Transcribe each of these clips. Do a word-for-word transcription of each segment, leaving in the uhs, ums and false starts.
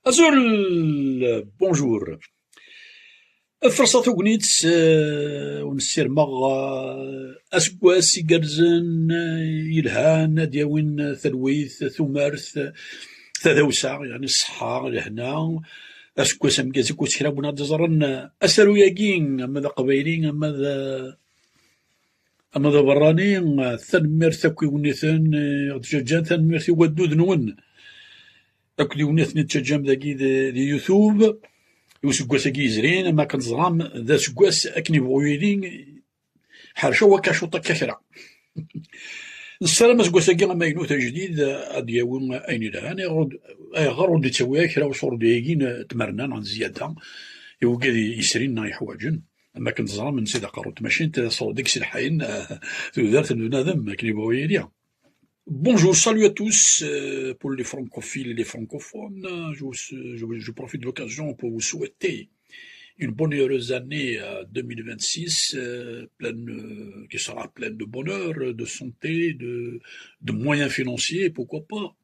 Azul, bonjour. Ad ferṣeɣ tagnit, eh, ur nessirmeɣ, eh, aseggas igerrzen, eh, yelhan, ad d-yawin talwit, tumert, tadawsa, yeɛni ṣṣeḥḥa, lehna. Aseggas ameggaz akk s kra n win ad d-iẓren asaru-agi, ama d aqbayli, ama d, ama d aberrani. Tanemmirt akk i wenniten, eh, i ɣ-d-ǧǧan, tanemmirt i waddud-nwen. Akked i wenniten i d-ttaǧǧam dagi di, di YouTube, i useggas-agi yezrin, am akken teẓram, d aseggas akken yebɣu yili, ḥerca wakka cuṭ akka kra. Nessaram aseggas-agi amaynut ajdid ad d-yawi ayen yelhan, ayɣer ur d-, ayɣer ur d-yettawi ara kra usurdi-agi n tmerna neɣ n zzyada i wigad yesrin neɣ yeḥwaǧen. Am akken teẓram, nesɛa aqerru n tmacint, ṣṣut deg-s lḥayen, eh, tudert n bnadem, akken yebɣu yili. Bonjour, salut à tous, euh, pour les francophiles et les francophones. Je, vous- je, je profite de l'occasion pour vous souhaiter une bonne et heureuse année, euh, deux mille vingt-six, euh, pleine, euh, qui sera pleine de bonheur, de santé, de, de moyens financiers, pourquoi pas,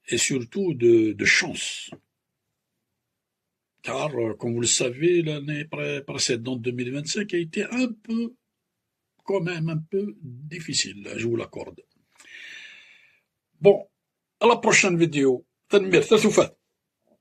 et surtout de, de chance. Car, euh, comme vous le savez, l'année pré-, précédente, deux mille vingt-cinq, a été un peu, quand même un peu difficile, je vous l'accorde. Bon, à la prochaine vidéo. Tanemmirt, ar tufat.